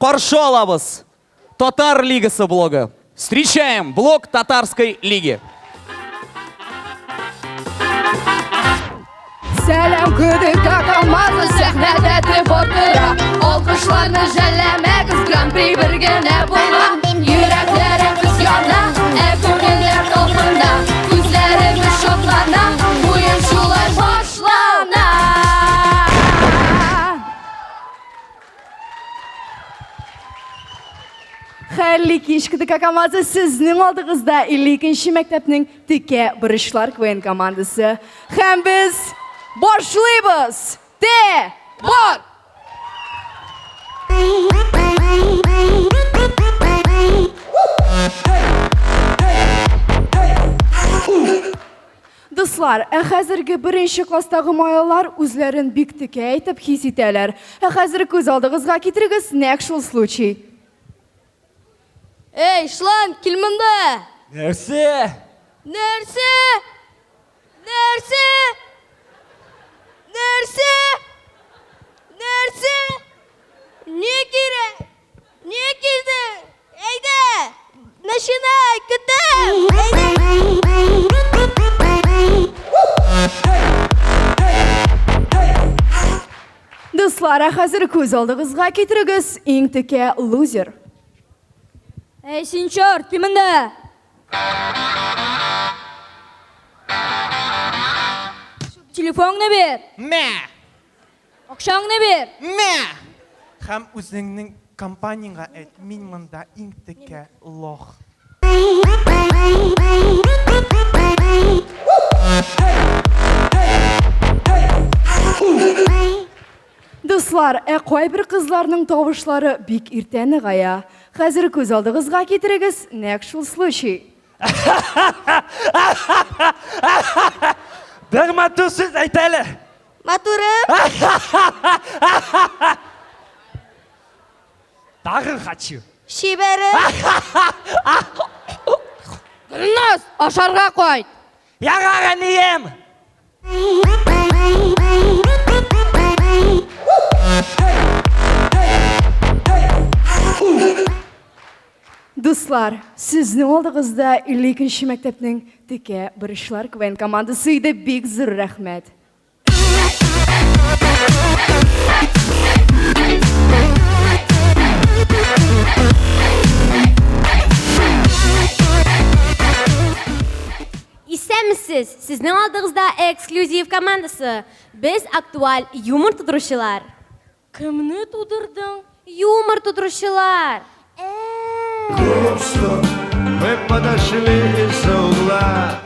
Каршы алабыз Татар лигасы блогы. Встречаем блог Татарской лиги. Сәлам КДК команда сәхнәдә теп отыра. Алкышларны жәлләмәгез, гран-при бер генә була. Йөрәкләребез яна, ә күңелләр талпына. Күзләребез шатлана, уен шулай башлана. Хәерле кич, КДК командасы сезнең алдыгызда 52 мәктәпнең текә борычлар КВН командасы. Һәм без башлыйбыз! Те, бар! Дуслар, ә хәзерге беренче класстагы малайлар үзләрен бик текә итеп хис итәләр. Ә хәзер күз алдыгызга китерегез нәкъ шул случай. Эй, шланг, кил монда! Нәрсә? Нәрсә? Нәрсә? Нәрсә? Нәрсә? Ни кирәк? Ни килдең? Әйдә! Начинай, көтәм! Әйдә! Дуслар, ә хәзер күз алдыгызга китерегез иң текә лузер. Әй, син черт, кил монда! Телефоныңны бир! Мә! Акчаңны бир! Мә! Һәм үзеңнең компанияңа әйт, мин монда иң текә лох. Дуслар, ә кайбер кызларның тавышлары бик иртә ныгая. Хәзер күз алдыгызга китерегез нәкъ шул случай. Бер матур сүз әйт әле. Матурым. Тагын хочу. Чибәрем. Гөлназ, ашарга кайт. Ярар, әнием. Дуслар, сезнең алдыгызда 52 нче мәктәпнең текә борычлар КВН командасы иде. Бик зур рәхмәт. Исәнмесез! Сезнең алдыгызда эксклюзив командасы. Без актуаль юмор тудыручылар. Кемне тудырдың? Юмор тудыручылар! Что мы подошли из-за угла.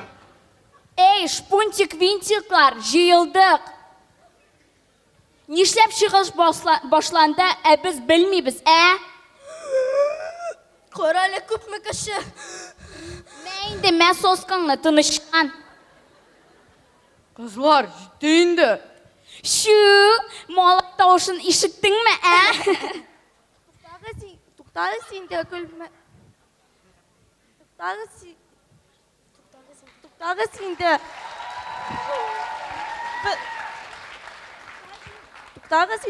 Эй, шпунтик-винтиклар, җыелдык! Нишләп чыгыш башланды, ә без белмибез, ә? Кара әле, күпме кеше! Мә инде, мә соскаңны, тынычлан! Кызлар, җитте инде. Чү, малай тавышын ишеттеңме, ә? Туктагыз, туктагыз инде, көлмә. Туктагыз, туктагыз, туктагыз инде. Туктагыз,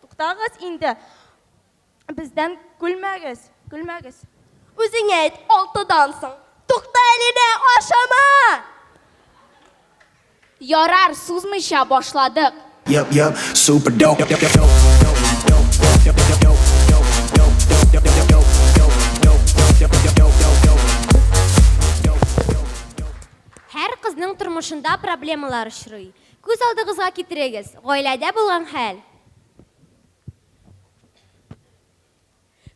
туктагыз инде. Бездән көлмәгез, көлмәгез. Үзең әйт, алтыдан соң. Тукта, Әлинә, ашама! Ярар, сузмыйча башладык. Yup, yup, super dope. Dope, dope, dope, dope, dope, dope, dope, dope, dope, dope, dope, dope, dope, dope, dope, dope, dope. Һәр кызның тормышында проблемалар очрый. Күз алдыгызга китерегез, гаиләдә булган хәл.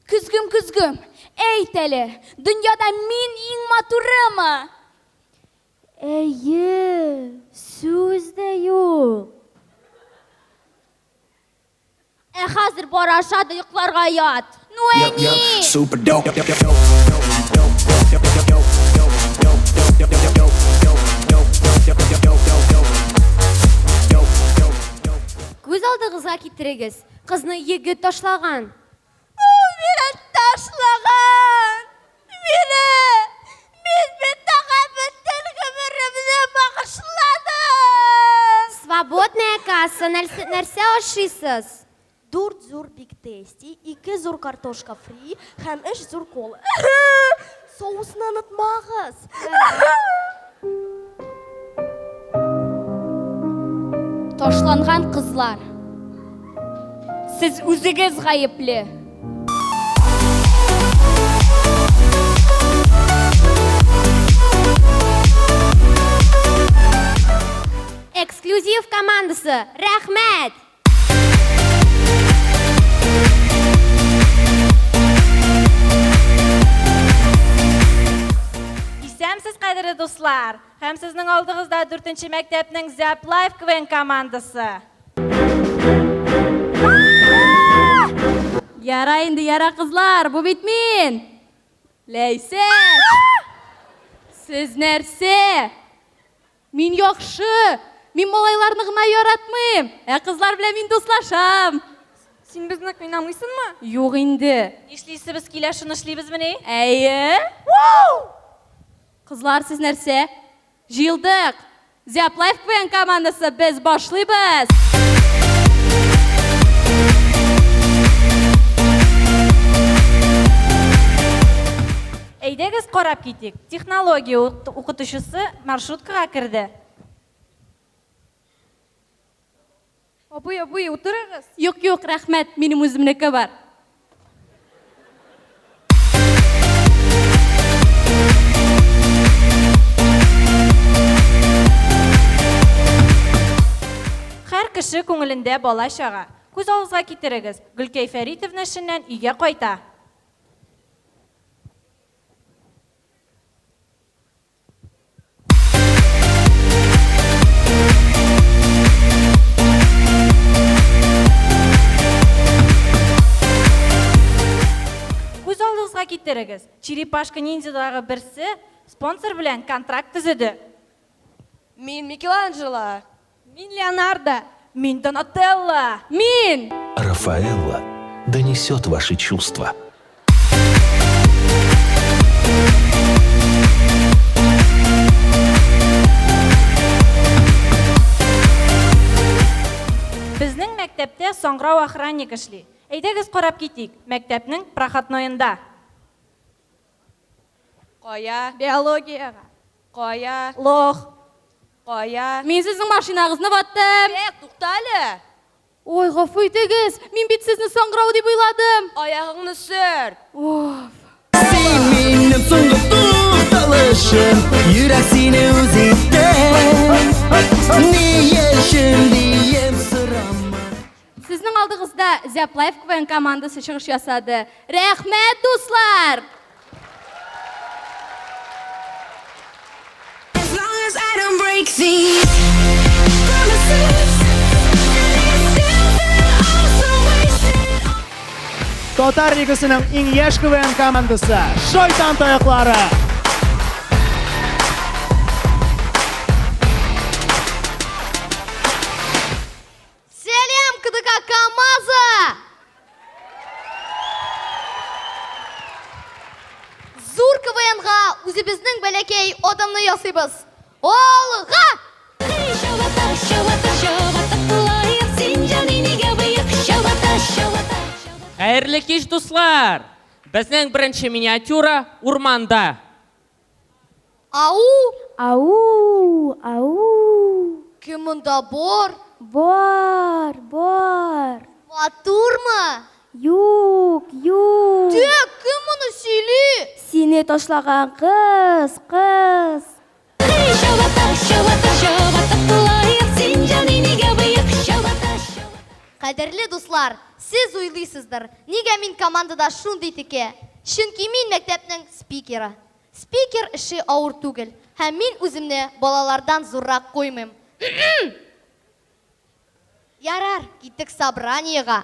Көзгем, көзгем, әйт әле, дөньяда мин иң матурымы? Әйе, сүз дә юк. Ә хәзер бар аша да йокларга ят. Ну, Yup, әни! yup, super dope. Dope, dope, dope, dope, dope, dope, dope, dope, dope, dope, dope, dope, dope, dope, dope, dope, dope, dope, dope. Күз алдыгызга китерегез, Кызны егет ташлаган. Ул мине ташлаган! Мине! Мин бит аңа бөтен гомеремне багышладым! Свободная касса, нәрсә ашыйсыз? Дүрт зур Биг Тейсти, ике зур картошка фри һәм өч зур кола. Соусны онытмагыз! Ташланган кызлар. Сез үзегез гаепле. Эксклюзив командасы, рәхмәт! Исәнмесез, кадерле дуслар! Һәм сезнең алдыгызда дүртенче мәктәпнең Зәп Лайф КВН командасы. Яра инде, яра кызлар, бу бит мин! Ләйсән! Сез нәрсә? Мин яхшы! Мин малайларны гына яратмыйм, ә кызлар белән мин дуслашам. Син безне кыйнамыйсынмы? Юк инде. Нишлисебез килә, шуны эшлибезмени? Әйе. Кызлар, сез нәрсә? Җыелдык! Зяплаев КВН командасы, без башлыйбыз! Әйдәгез карап китик. Технология укытучысы маршруткага керде. Абый, абый, утырыгыз. Юк, юк, рәхмәт, минем үземнеке бар. Һәр кеше күңелендә бала-чага. Күз алдыгызга китерегез, Гөлкәй Фәритовна эшеннән өйгә кайта. Күз алдыгызга китерегез, Черепашка ниндзядагы берсе спонсор белән контракт төзеде. Мин Микеланджело. Мин Леонардо. Мин Донателло. Мин! Рафаэлло донесет ваши чувства. Безнең мәктәптә саңгырау охранник эшли. Әйдәгез карап китик, мәктәпнең проходноенда. Кая? Биологиягә. Кая? Лох. Кая? Мин сезнең машинагызны ваттым. Тәк, тукта әле. Ой, гафу итегез, мин бит сезне саңгырау дип уйладым. Аягыңны сөрт. Оф. Син минем соңгы тукталышым, йөрәк сине үз итте. Ни өчен диеп сорама. Сезнең алдыгызда Зяплаев КВН командасы чыгыш ясады. Рәхмәт, дуслар! As long as I don't break these promises, still feel oh so wasted. Татар лигасының иң яшь КВН командасы Шайтан таяклары. Сәлам, КДК КАМАЗа! Зур КВНга үзебезнең бәләкәй адымны ясыйбыз. Алга! Хәерле кич, дуслар! Безнең беренче миниатюра урманда. Ау! Ау, ау. Кем монда бар? Бар, бар. Матурмы? Юк, юк. Тек, кем моны сөйли? Сине ташлаган кыз, кыз. Кадерле дуслар, сез уйлыйсыздыр, нигә мин командада шундый текә? Чөнки мин мәктәпнең спикеры. Спикер эше авыр түгел, һәм мин үземне балалардан зуррак куймыйм. Ярар, киттек собраниега.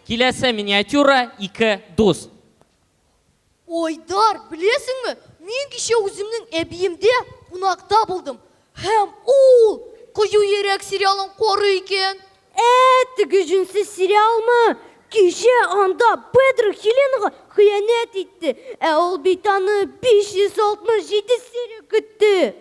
Киләсе миниатюра ике дус. Айдар, беләсеңме, мин кичә үземнең әбиемдә кунакта булдым. Һәм ул Кыю йөрәк сериалын карый икән. Ә, теге җүнсез сериалмы? Кичә анда Педро Хеленага хыянәт итте, ә ул бит аны 567 серия көтте.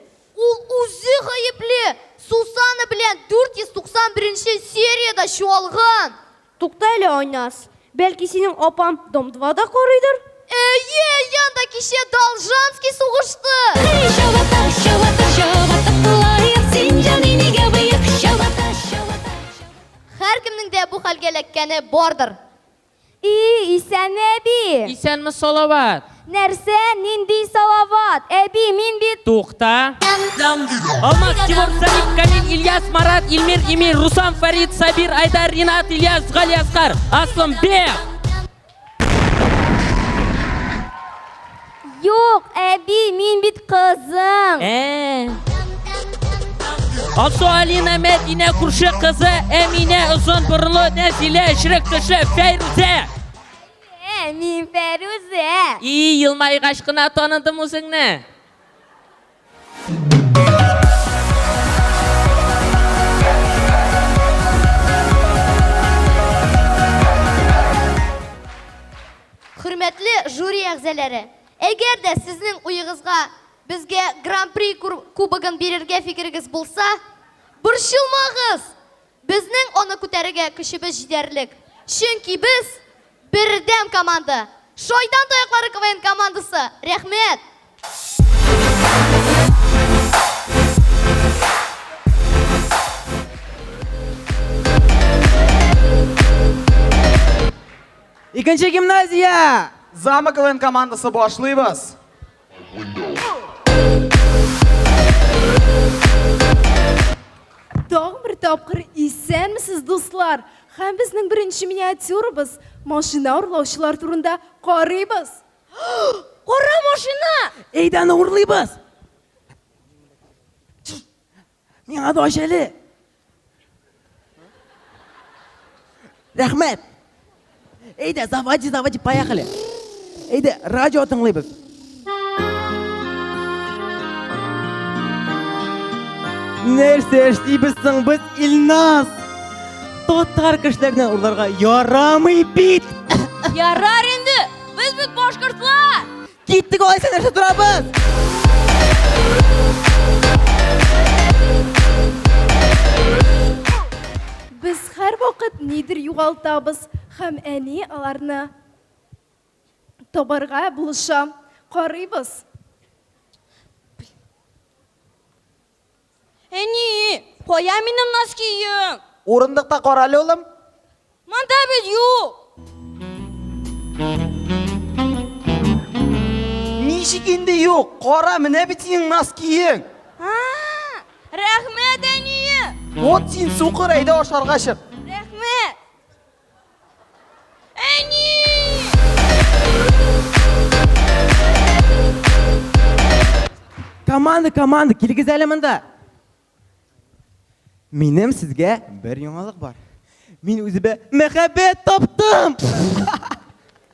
белән 491 нче сериядә чуалган. Тукта әле, Айназ, бәлки синең апам Дом 2 да карыйдыр? Әйе, янда кичә Должанский сугышты. Һәркемнең дә бу хәлгә эләккәне бардыр. И, исәнме, әби? Исәнме, Салават. Нәрсә? Нинди Салават? Әби, мин бит... Тукта. Алмаз, Тимур, Сәлим, Камил, Ильяс, Марат, Илмир, Эмиль, Руслан, Фәрит, Сабир, Айдар, Ринат, Ильяс, Галиаскар, Аслымбек. Юк, әби, мин бит кызың. Ә. Алсу, Алина, Мәдинә, күрше кызы, Әминә, озын борынлы, Нәзилә, черек тешле, Фәйрүзә. Ә, мин Фәрүзә. И, елмайгач кына таныдым үзеңне. Хөрмәтле жюри әгъзалары, әгәр дә сезнең уегызга безгә Гран-при кубогын бирергә фикерегез булса, борчылмагыз! Безнең аны күтәрергә көчебез җитәрлек. Чөнки без бердәм команда! Шайтан таяклары КВН командасы! Рәхмәт! Икенче гимназия! Замок КВН командасы башлыйбыз. Тагын бер тапкыр исәнмесез, дуслар! Һәм безнең беренче миниатюрабыз машина урлаучылар турында карыйбыз. Кара машина! Әйдә аны урлыйбыз! Миңа да ач әле. Рәхмәт. Әйдә, заводи, заводи, поехали. Әйдә, радио тыңлыйбыз. Нәрсә эшлибез соң без, Илназ? Татар кешеләреннән урларга ярамый бит. Ярар инде, без бит башкортлар. Киттек алайса нәрсә торабыз? Без һәрвакыт нидер югалтабыз һәм әни аларны табарга булыша. Карыйбыз. Әни, кая минем носкием? Урындыкта кара әле, улым. Монда бит юк. Ничек инде юк? Кара, менә бит синең носкиең. Рәхмәт, әни. Вот син сукыр, әйдә ашарга чык. Рәхмәт. Әни! Команда, команда, килегез әле монда. Минем сезгә бер яңалык бар. Мин үземә мәхәббәт таптым.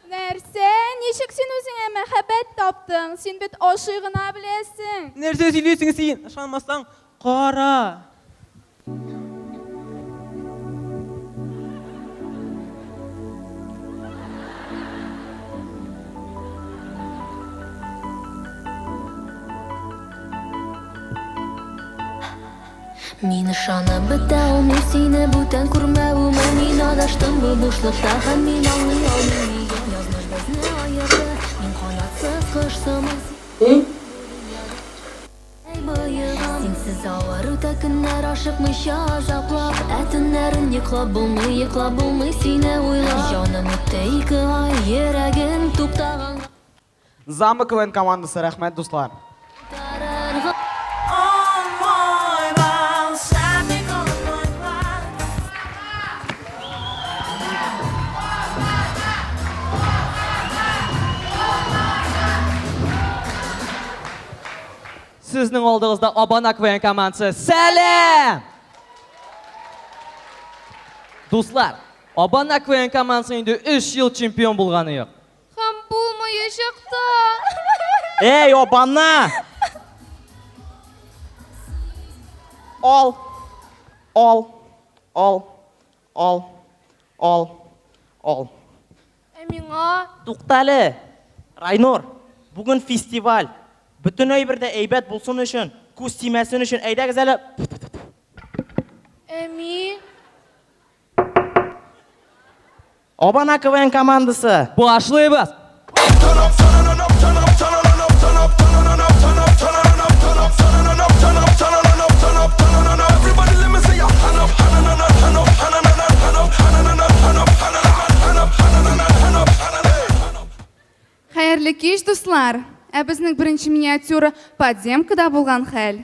Нәрсә? Ничек син үзеңә мәхәббәт таптың? Син бит ашый гына беләсең. Нәрсә сөйлисең син? Ышанмасаң, кара. Мин ышанып бетә алмыйм сине бүтән күрмәвемә. Мин адаштым бу бушлыкта һәм мин аңлый алмыйм нигә язмыш безне аерды. Мин канатсыз кош сыман. Синсез авыр үтә көннәр ашыкмыйча азаплап, ә төннәрен йоклап булмый, йоклап булмый сине уйлап. Җаным үтте ике ай, йөрәгем туктаган. Замок КВН командасы, рәхмәт, дуслар. Сезнең алдыгызда Абана КВН командасы. Сәлам! Дуслар, Абана КВН командасы инде 3 ел чемпион булганы юк. Һәм булмаячак та. Эй, Абана! Ал, ал, ал, ал, ал, ал. Ә миңа? Туктале, Райнур, бүген фестиваль. Бөтен әйбер дә әйбәт булсын өчен, күз тимәсен өчен, әйдәгез әле. Ә мин? Абана КВН командасы. Башлыйбыз! Хәерле кич, дуслар! Ә безнең беренче миниатюра подземкада булган хәл.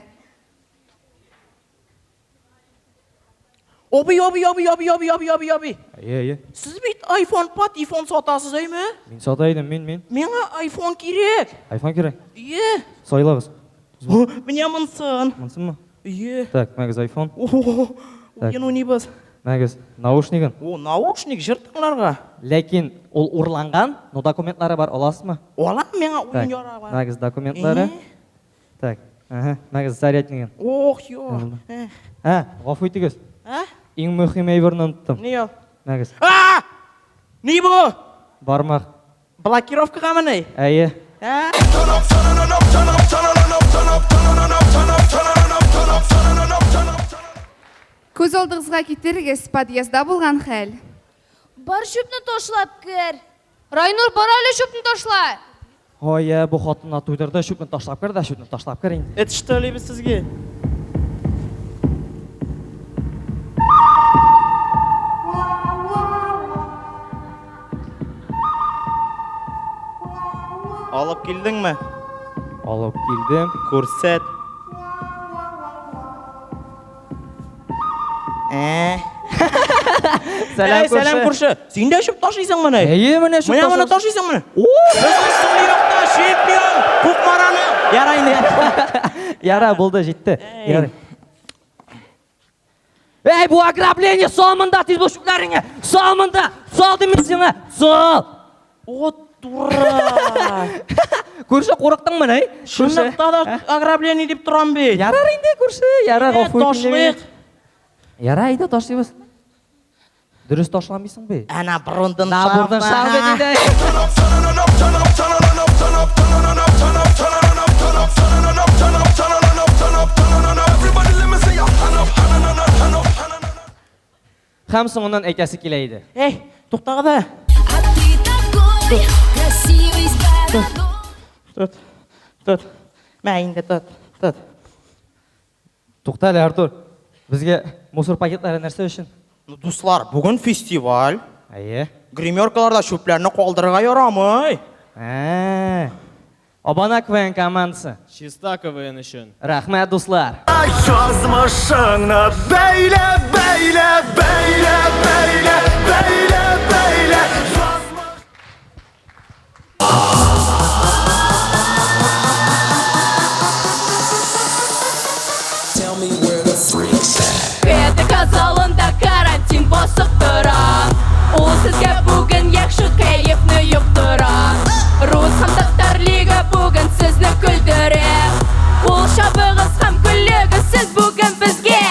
Абый, абый, абый, абый, абый, абый, абый, абый. Әйе, әйе. Сез бит iPhone патефон сатасыз, әйме? Мин сата идем, мин, мин. Миңа iPhone кирәк. iPhone кирәк. Ие. Сайлагыз. Менә монсын. Монсынмы? Ие. Так, мәгез iPhone. Так. Уен уйныйбыз. Мәгез наушнигын. О, наушник җыр тыңларга. Ләкин ул урланган, но документлары бар, аласызмы? Алам, миңа уен Так, яраган. мәгез документлары. Так, әһә, мәгез заряднигын. Ох, ё. Ә, гафу итегез. Ә? Иң мөһим әйберне оныттым. Ни ул? Мәгез. А! Ни бу? Бармак. Блокировкагамыни? Әйе. Ә? Күз алдыгызга китерегез, подъездда булган хәл. Бар чүпне ташлап кер. Райнур, бар әле чүпне ташла. Ой, ә, бу хатыннар туйдырды, чүпне ташлап кер дә, чүпне ташлап кер инде. Это что ли без сезгә? Алып килдеңме? Алып килдем. Күрсәт. Ә. Сәлам, Әй, сәлам күрше. күрше. Син дә чүп ташыйсыңмыни? Әйе, менә чүп Менә моны ташыйбыз. ташыйсыңмыни? Безнең Сулыякта чемпион Кукмараны. Яра инде. Яра, булды, җитте. Ярый. Эй, бу ограбление, сал монда, тиз бул чүпләреңне. Сал монда, сал дим мин сиңа. Сал. О, дура. Күрше, курыктыңмыни? Чынлыкта да ограбление дип торам бит. Ярар инде, күрше, ярар, Ә, гафу ит инде мине. Ташлыйк. Ярар, әйдә ташлыйбыз. Дөрес ташламыйсың бит. Әнә борындын На бурдын шар бит инде. Һәм соңыннан әйтәсе килә иде. Эй, туктагы да. Красивый с бородой. Тот, тот. Мә инде тот, тот. Тукта әле, Артур. Безгә мусор пакетлары нәрсә өчен? Ну, дуслар, бүген фестиваль. Әйе. Гримеркаларда чүпләрне калдырырга ярамый. Ә. Абана КВН командасы. Чиста КВН өчен. Рәхмәт, дуслар. Язмышыңны бәйлә, бәйлә, бәйлә, бәйлә, бәйлә, бәйлә. КТК залында карантин басып тора. Ул сезгә бүген яхшы кәефне йоктыра. Рус һәм татар лига бүген сезне көлдерә. Кул чабыгыз һәм көлегез сез бүген безгә.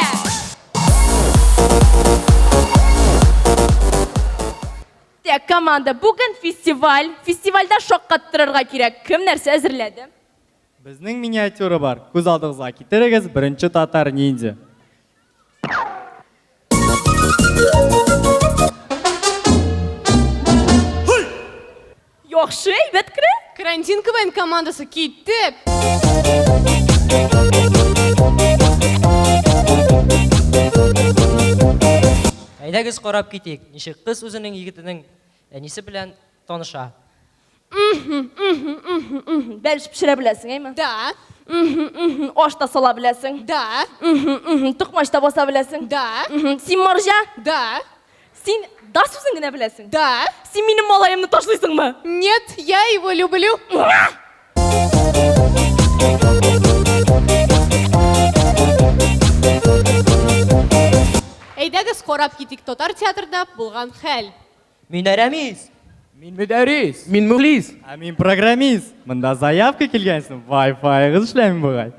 Так, команда, бүген фестиваль. Фестивальдә шаккаттырырга кирәк. Кем нәрсә әзерләде? Безнең миниатюра бар. Күз алдыгызга китерегез, беренче татар ниндзя. Яхшы, әйбәт керә. Карантин КВН командасы киттек. Әйдәгез карап китик, ничек кыз үзенең егетенең әнисе белән таныша. Бәлеш пешерә беләсең, әйме? Да. Аш та сала беләсең. Да. Токмач та баса беләсең. Да. Син марҗа? Да. Син да сүзен генә беләсең. Да. Син минем малаемны ташлыйсыңмы? Нет, я его люблю. Әйдәгез карап китик татар театрда булган хәл. Мин Әрәмис. Мин мөдәррис. Мин мөхлис. Ә мин программист. Монда заявка килгәнсең, Wi-Fi-гыз эшләми бугай.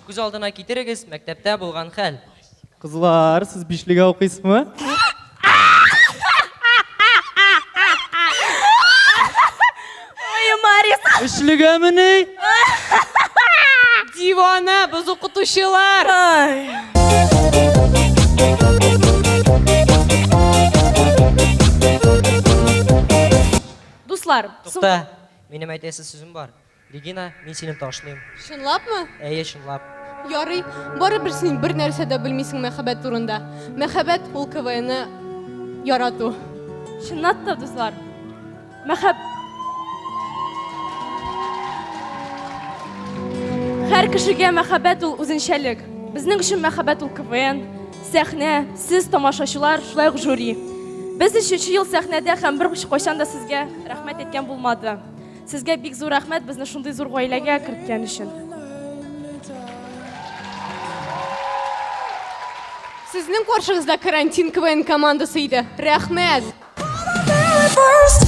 Күз алдына китерегез, мәктәптә булган хәл. Кызлар, сез бишлегә укыйсызмы? Ой, Марис. Өчлегәмени? Дивана, без укытучылар. Дуслар, Тукта, минем әйтәсе сүзем бар. Регина, мин сине ташлыйм. Чынлапмы? Әйе, чынлап. Ярый, барыбер син бер нәрсә дә белмисең мәхәббәт турында. Мәхәббәт ул КВНны ярату. Чынлап та, дуслар, мәхәб... Һәр кешегә мәхәббәт ул үзенчәлек. Безнең өчен мәхәббәт ул КВН, сәхнә, сез тамашачылар, шулай ук жюри. Без өченче ел сәхнәдә һәм бер кайчан да сезгә рәхмәт әйткән булмады. Сезгә бик зур рәхмәт безне шундый зур гаиләгә керткән өчен. Сезнең каршыгызда карантин КВН командасы иде. Рәхмәт! First